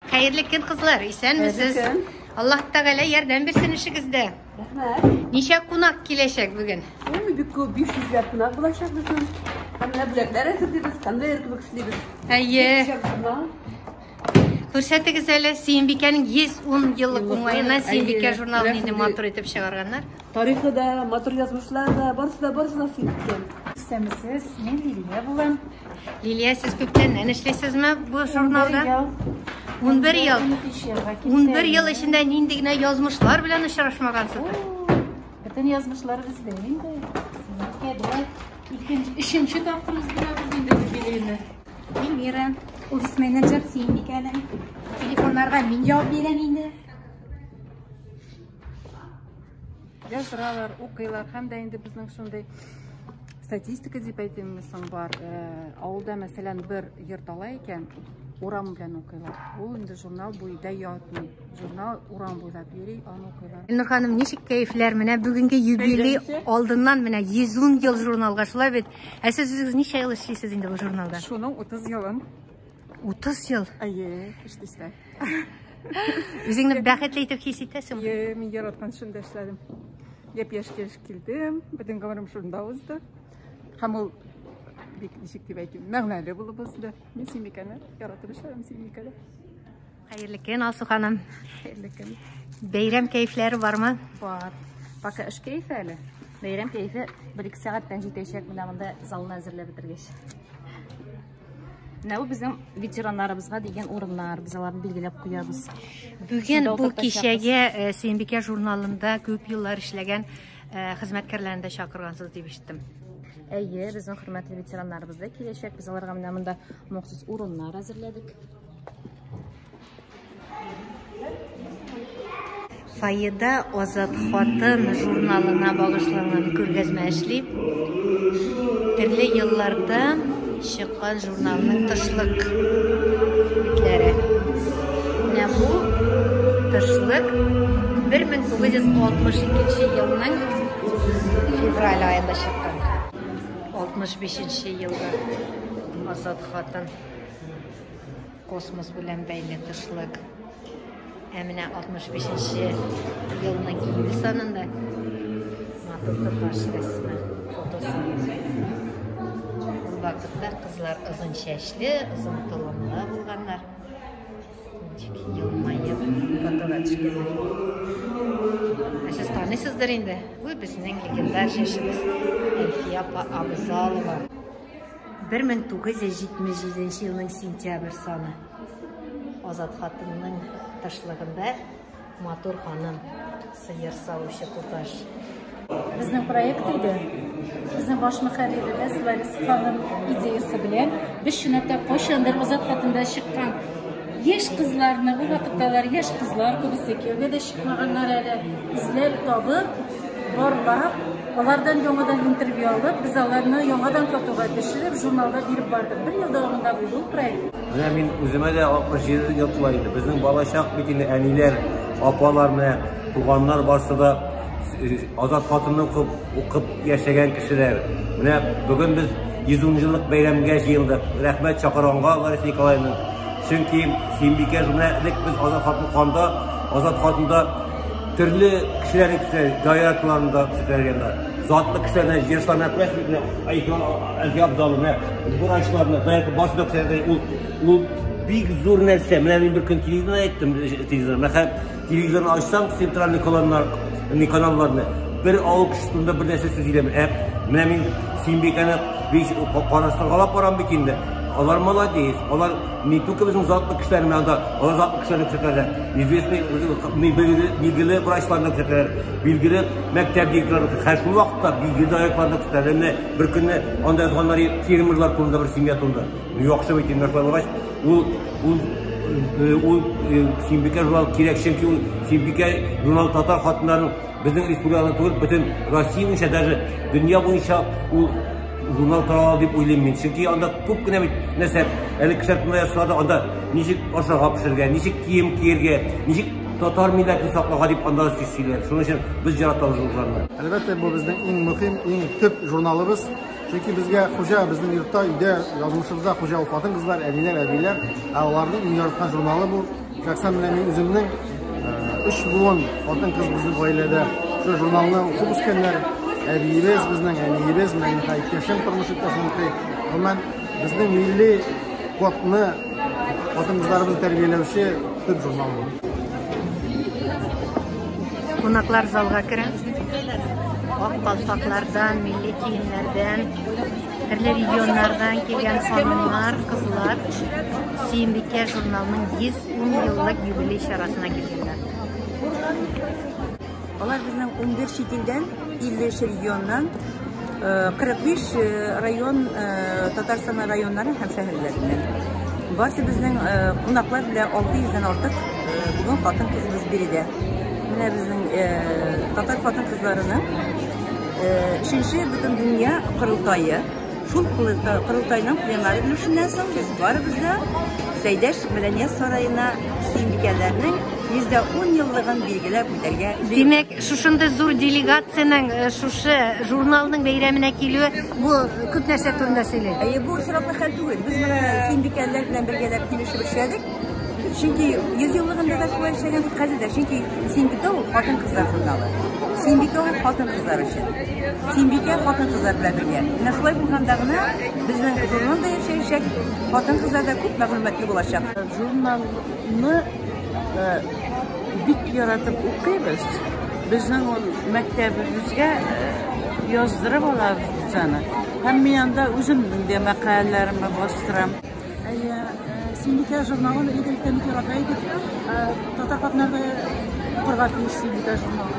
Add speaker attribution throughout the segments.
Speaker 1: Хәерле көн, кызлар, исәнмесез. Аллаһ Тәгалә ярдәм бирсен эшегездә.
Speaker 2: Рәхмәт.
Speaker 1: Ничә кунак киләчәк бүген?
Speaker 2: Ой, бик күп, 500 ләп кунак булачак безнең. Һәм менә бүләкләр әзерлибез, конвейер кебек эшлибез.
Speaker 1: Әйе. Күрсәтегез әле, Сөембикәнең 110 еллык уңаена Сөембикә журналын инде матур итеп чыгарганнар.
Speaker 2: Тарихы да, матур язмышлар да, барысы да, барысы да сыйып киткән.
Speaker 3: Исәнмесез, мин Лилия булам.
Speaker 1: Лилия, сез күптәннән эшлисезме бу журналда? 11 ел.
Speaker 3: 11
Speaker 1: 11 ел эчендә нинди генә язмышлар белән очрашмагансыздыр.
Speaker 3: Бөтен язмышлар бездә инде. Сөембикәдә икенче, өченче тапкыр уздырабыз инде юбилейны.
Speaker 4: Эльмира, офис менеджер Сөембикәнең. Телефоннарга мин җавап бирәм инде.
Speaker 5: Яздыралар, укыйлар һәм дә инде безнең шундый статистика дип әйтимме соң бар. Авылда, мәсәлән, бер йорт ала икән, урам белән укыйлар. Ул инде журнал бу өйдә ятмый. Журнал урам буйлап йөри, аны укыйлар.
Speaker 1: Илнур ханым, ничек кәефләр? Менә бүгенге юбилей алдыннан менә 110 ел журналга шулай бит. Ә сез үзегез ничә ел эшлисез инде бу журналда?
Speaker 5: Шуның 30 елын.
Speaker 1: 30 ел.
Speaker 5: Әйе, эшлисә.
Speaker 1: Үзеңне бәхетле итеп хис итәсеңме?
Speaker 5: Әйе, мин яраткан эшемдә эшләдем. Япь-яшь килеш килдем, бөтен гомерем шунда узды. Һәм ул бик ничек дип әйтим, мәгънәле булып узды. Мин Сөембикәне яратып эшләдем Сөембикәдә.
Speaker 1: Хәерле көн, Алсу ханым.
Speaker 6: Хәерле көн.
Speaker 1: Бәйрәм кәефләре бармы?
Speaker 6: Бар. Пока эш кәефе әле. Бәйрәм кәефе 1-2 сәгатьтән җитәчәк, менә монда залны әзерләп бетергәч. Менә бу безнең ветераннарыбызга дигән урыннар, без аларны билгеләп куябыз.
Speaker 1: Бүген
Speaker 6: Шунда
Speaker 1: бу
Speaker 6: утыртачакбыз.
Speaker 1: кичәгә Сөембикә журналында күп еллар эшләгән хезмәткәрләрне дә чакыргансыз дип ишеттем.
Speaker 6: Әйе, безнең хөрмәтле ветераннарыбыз да киләчәк. Без аларга менә монда махсус урыннар әзерләдек.
Speaker 1: Фойеда Азат хатын журналына багышланган күргәзмә эшли. Төрле елларда чыккан журналның тышлык битләре. Менә бу тышлык 1962 елның февраль аенда чыккан. 65 елгы Азат хатын космос белән бәйле тышлык. Ә менә 65 елның июль санында матур туташ рәсеме, фотосы. Ул вакытта кызлар озын чәчле, озын толымлы булганнар. Ничек елмаеп фотога төшкәннәр. Ә сез таныйсыздыр инде. Бу безнең легендар җырчыбыз Әлфия апа Абзалова. 1977 елның сентябрь саны. Азат хатынның тышлыгында матур ханым, сыер савучы туташ.
Speaker 3: Безнең проект иде. Безнең баш мөхәрриребез Лариса ханым идеясы белән без чынлап та кайчандыр Азат хатында чыккан яшь кызларны, ул вакытта алар яшь кызлар, күбесе кияүгә дә чыкмаганнар әле, эзләп табып, барлап, алардан яңадан интервью алып, без аларны яңадан фотога төшереп, журналда биреп бардык. Бер ел дәвамында булды ул проект.
Speaker 7: Менә мин үземә дә 67 ел тула инде. Безнең балачак бит инде әниләр, апалар, менә туганнар барсы да Азат хатынны укып, укып яшәгән кешеләр. Менә бүген без 110 еллык бәйрәмгә җыелдык. Рәхмәт чакырганга Лариса Николаевна. Чөнки Сөембикә журналы элек без Азат хатын укыганда, Азат хатында төрле кешеләр күрсәтә, даирәләрендә күрсәтелгән. Затлы кешеләрне, җырчыларны күрәсез бит, Әлфия Абзаловна, врачларны, даирә барысы да күрсәтә. Ул бик зур нәрсә. Менә мин бер көн телевизорда әйттем, телевизор. Менә телевизорны ачсаң, центральный колоннар, не каналларны, бер авыл кешесе турында бер нәрсә сүз сөйләми. Ә менә мин Сөембикәне бик караштыргалап барам бит инде. Алар молодец. Алар не только безнең затлы кешеләр менә анда, алар затлы кешеләрне күрсәтәләр. Известный, билгеле врачларны күрсәтәләр, билгеле мәктәп директорларын, һәр шул вакытта билгеле директорларны күрсәтәләр. Менә бер көнне анда язганнар фермерлар турында бер семья турында. Яхшы бит инде шулай булгач, ул Сөембикә журналы кирәк, чөнки ул Сөембикә журналы татар хатыннарының безнең республикада түгел, бөтен Россия буенча, даже дөнья буенча ул журнал тарала дип уйлыйм мин. Чөнки анда күп кенә бит нәрсә, әле кешеләр турында язсалар да, анда ничек ашарга пешерергә, ничек кием киергә, ничек татар милләтен сакларга дип анда сүз сөйлиләр. Шуның өчен без яратабыз ул журналны.
Speaker 8: Әлбәттә, бу безнең иң мөһим, иң төп журналыбыз. Чөнки безгә хуҗа, безнең йортта, өйдә, язмышыбызда хуҗа ул хатын-кызлар, әниләр, әбиләр. Ә аларның иң яраткан журналы бу. Шәхсән менә мин үземнең өч буын хатын-кыз безнең гаиләдә шул журналны укып үскәннәр. Әбиебез, безнең әниебез, менә мин иптәшем, тормыш иптәшем укый. Гомумән, безнең милли кодны хатын-кызларыбызны тәрбияләүче төп журнал бу.
Speaker 1: Кунаклар залга керә. Ак калфаклардан, милли киемнәрдән, төрле регионнардан килгән ханымнар, кызлар Сөембикә журналының 110 еллык юбилей чарасына килгәннәр.
Speaker 9: Алар безнең 11 чит илдән, 53 регионнан, 45 район, Татарстан районнары һәм шәһәрләреннән. Барсы безнең кунаклар белән 600 дән артык бүген хатын-кызыбыз биредә. Менә безнең татар хатын-кызларының 3нче бөтендөнья корылтае. Шул корылтайның пленар өлешеннән соң без барыбыз да Сәйдәш мәдәният сараена Сөембикәләрнең 110 еллыгын билгеләп үтәргә җыендык.
Speaker 1: Димәк, шушындый зур делегациянең шушы журналның бәйрәменә килүе бу күп нәрсә турында сөйли.
Speaker 9: Әйе, бу очраклы хәл түгел. Без менә Сөембикәләр белән бергәләп килешеп эшләдек. Чөнки 100 еллыгында да шулай эшләгән бит хәзер дә. Чөнки Сөембикә ул хатын-кызлар журналы. Сөембикә ул хатын-кызлар өчен. Сөембикә хатын-кызлар белән бергә. Менә шулай булганда гына безнең журнал да яшәячәк, хатын-кызлар да күп мәгълүматлы булачак.
Speaker 10: Журналны бик яратып укыйбыз. Безнең ул мәктәбебезгә яздырып алабыз без аны. Һәм мин анда үземнең дә мәкаләләремне бастырам.
Speaker 11: Әйе, Сөембикә журналын элек-электән бик ярата идек. Татар хатыннары укырга тиеш Сөембикә журналын.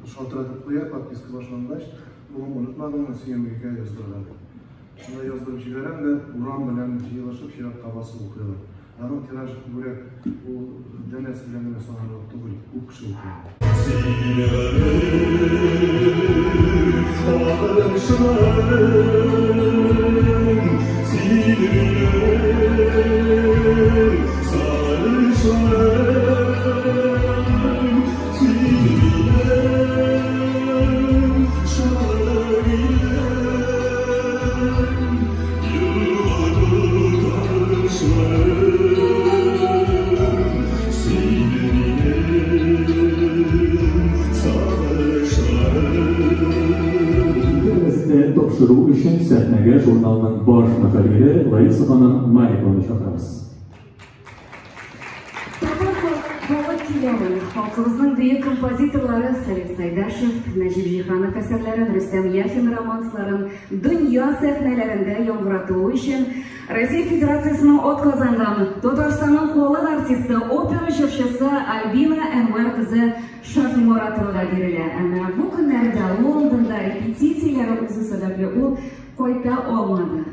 Speaker 8: Шалтыратып куя, подписка башлангач, бүген онытмадыңмы, Сөембикә яздырырга дип. Шунда яздырып җибәрәм дә, урам белән җыелышып чиратка басып укыйлар. Аның тираж бүләк ул данәсе белән генә санарлык түгел, күп кеше укый.
Speaker 12: Тапшыру өчен сәхнәгә журналның баш мөхәррире Лариса ханым Маликованы чакырабыз.
Speaker 13: Халкыбызның бөек композиторлары Салих Сайдашев, Нәҗип Җиһанов әсәрләрен, Рөстәм Яхин романсларын дөнья сәхнәләрендә яңгыратуы өчен Россия Федерациясенең атказанган Татарстанның халык артисты, опера җырчысы Альбина Әнвәр кызы Шаһиморатовага бирелә. Әмма бу көннәрдә Лондонда репетицияләре узу сәбәпле ул кайта алмады.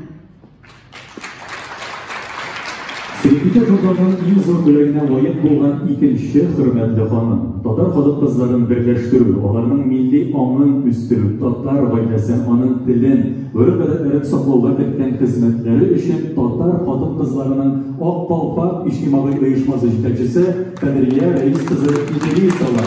Speaker 12: Сөембикә журналының иң зур бүләгенә лаек булган икенче хөрмәтле ханым. Татар хатын-кызларын берләштерү, аларның милли аңын үстерү, татар гаиләсен, аның телен, гореф-гадәтләрен саклауга керткән хезмәтләре өчен татар хатын-кызларының Ак калфак иҗтимагый оешмасы җитәкчесе Кадрия Рәис кызы Идрисова.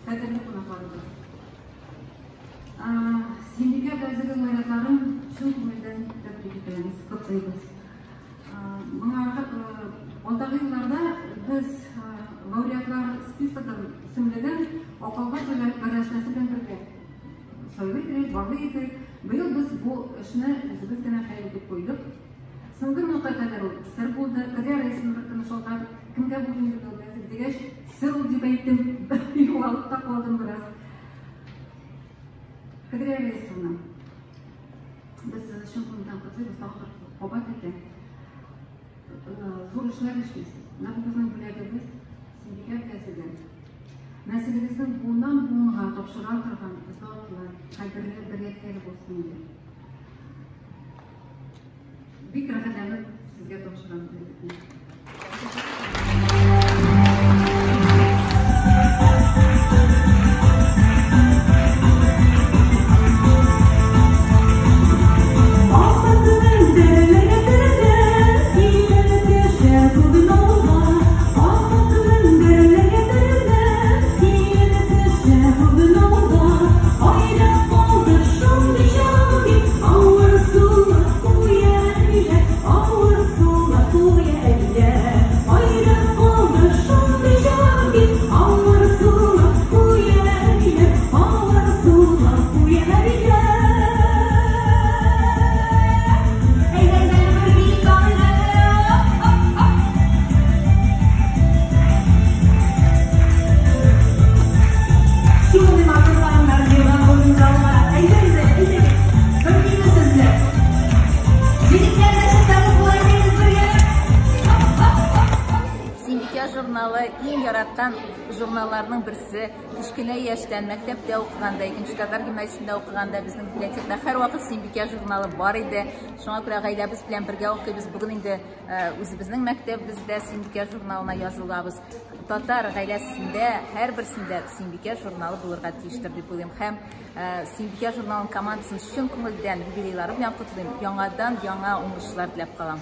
Speaker 5: Кадерле кунакларыбыз. Сөембикә газетының байракларын чын күңелдән исемлеген Акылга берләшмәсе белән бергә сайлый идек, барлый идек. Быел без бу эшне үзебез генә хәл итеп куйдык. Соңгы минутка кадәр ул сер булды. Кадия рәисенең бер көнне шалтырап, кемгә булды инде бу беләзек дигәч, сер ул дип әйттем, югалып та калдым бераз. Кадрия Рәисовна, без сезне чын күңелдән котлыйбыз, тагын бер кабат әйтәм. Зур эшләр эшлисез. Менә бу безнең бүләгебез, Сөембикә беләзеге. Нәселегезнең буыннан-буынга тапшыра торган затлы, кадерле бер ядкәре булсын иде. Бик рәхәтләнеп сезгә тапшырам бүләгебезне.
Speaker 9: Журналы иң яраткан журналларның берсе. Кечкенә яшьтән мәктәптә укыганда, икенче татар гимназиясендә укыганда безнең библиотекада һәрвакыт Сөембикә журналы бар иде. Шуңа күрә гаиләбез белән бергә укыйбыз. Бүген инде үзебезнең мәктәбебездә Сөембикә журналына язылабыз. Татар гаиләсендә һәрберсендә Сөембикә журналы булырга тиештер дип уйлыйм. Һәм Сөембикә журналының командасын чын күңелдән юбилейлары белән котлыйм. Яңадан яңа уңышлар теләп калам.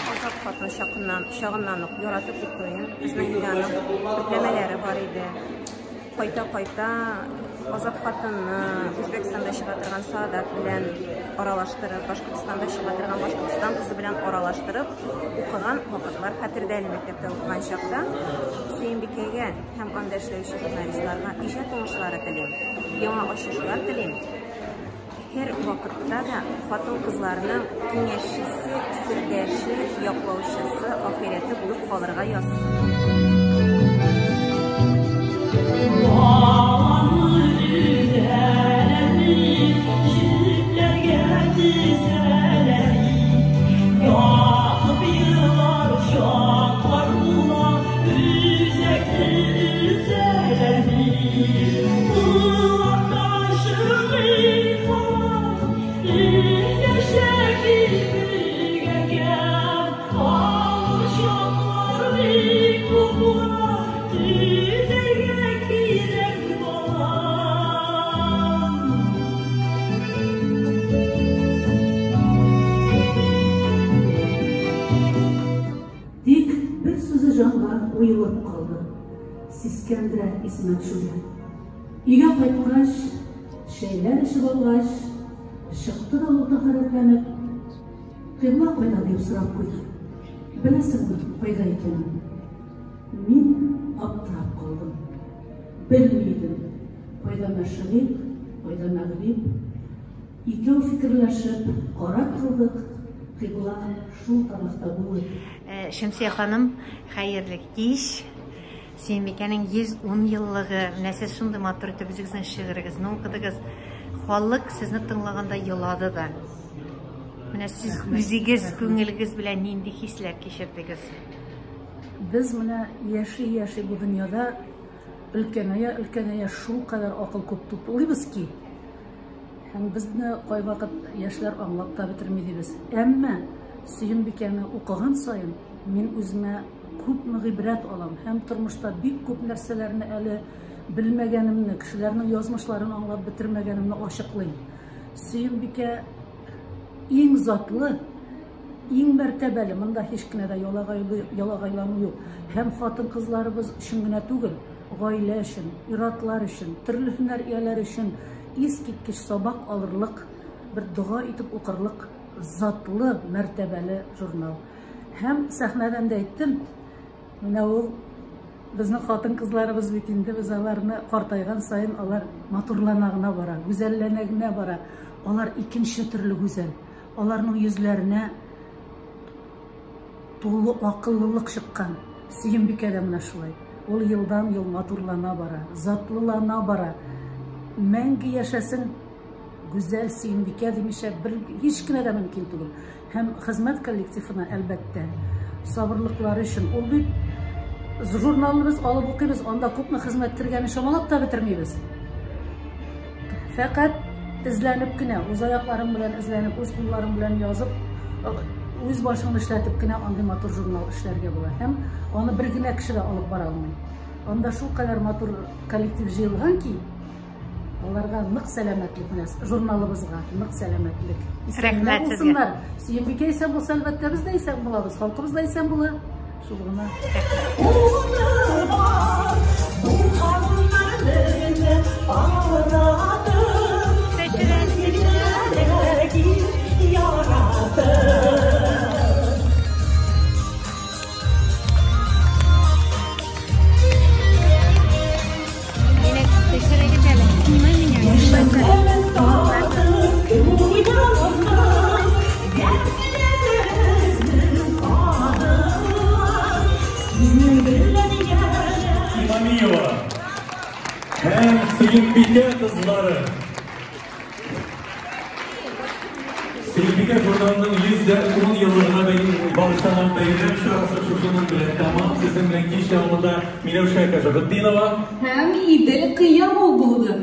Speaker 14: Азат хатын чакыннан, чагыннан ук яратып укыйм. Безнең өйдә аның төпләмәләре бар иде. Кайта-кайта Азат хатынны Үзбәкстанда чыга торган Саадат белән аралаштырып, Башкортстанда чыга торган Башкортстан кызы белән аралаштырып укыган вакытлар хәтердә әле мәктәптә укыган чакта. Сөембикәгә һәм анда эшләүче журналистларга иҗат уңышлары телим, яңа ачышлар телим. Һәр вакытта да хатын-кызларның киңәшчесе, сердәше, яклаучысы, ахирәте булып калырга язсын.
Speaker 15: Тик бер сүзе җанга уелып калды, сискәндерә исемә төшүгә. Өйгә кайткач, чәйләр эчеп алгач, чыкты да ул тәһарәтләнеп, кыйбла кайда дип сорап куйды. Беләсеңме, кайда икәнен? Мин аптырап калдым. Белми идем, кайда мәшрикъ, кайда мәгъриб. Икәү фикерләшеп, карар кылдык, кыйбла шул тарафта булыр.
Speaker 1: Шәмсия ханым, хәерле кич. Сөембикәнең 110 еллыгы. Менә сез шундый матур итеп үзегезнең шигырегезне укыдыгыз. Халык сезне тыңлаганда елады да. Менә сез үзегез күңелегез белән нинди хисләр кичердегез?
Speaker 15: Без менә яши-яши бу дөньяда өлкәнәя-өлкәнәя шулкадәр акыл күп туплыйбыз ки, һәм безне кайвакыт яшьләр аңлап та бетерми дибез. Әмма Сөембикәне укыган саен мин үземә күпме гыйбрәт алам һәм тормышта бик күп нәрсәләрне әле белмәгәнемне, кешеләрнең язмышларын аңлап бетермәгәнемне ачыклыйм. Сөембикә иң затлы, иң мәртәбәле, монда һич кенә дә ялагайлану юк. Һәм хатын-кызларыбыз өчен генә түгел, гаилә өчен, ир-атлар өчен, төрле һөнәр ияләре өчен искиткеч сабак алырлык, бер дога итеп укырлык затлы, мәртәбәле журнал. Һәм сәхнәдән дә әйттем, менә ул безнең хатын-кызларыбыз бит инде, без аларны картайган саен алар матурлана гына бара, гүзәлләнә генә бара. Алар икенче төрле гүзәл. Аларның йөзләренә тулы акыллылык чыккан. Сөембикә дә менә шулай. Ул елдан-ел матурлана бара, затлылана бара. Мәңге яшәсен гүзәл Сөембикә димичә бер һич кенә дә мөмкин түгел. Һәм хезмәт коллективына, әлбәттә, сабырлыклары өчен. Ул бит журналны без алып укыйбыз, анда күпме хезмәт кергәнен чамалап та бетермибез. Фәкать эзләнеп кенә, үз аякларың белән эзләнеп, үз кулларың белән язып, үз башыңны эшләтеп кенә андый матур журнал эшләргә була. Һәм аны бер генә кеше дә алып бара алмый. Анда шулкадәр матур коллектив җыелган ки, Аларга нык сәламәтлек менә журналыбызга нык сәламәтлек.
Speaker 1: Рәхмәт сезгә.
Speaker 15: Сөембикә исән булса, әлбәттә, без дә исән булабыз, халкыбыз да исән була. Шул гына.
Speaker 12: Имамиева һәм Сөембикә кызлары. Сөембикә журналының 110 еллыгына багышланган бәйрәм чарасы шушының белән тәмам. Сезнең белән кич дәвамында Миләүшә Кәшәфетдинова
Speaker 13: һәм Идел Кыямов булды.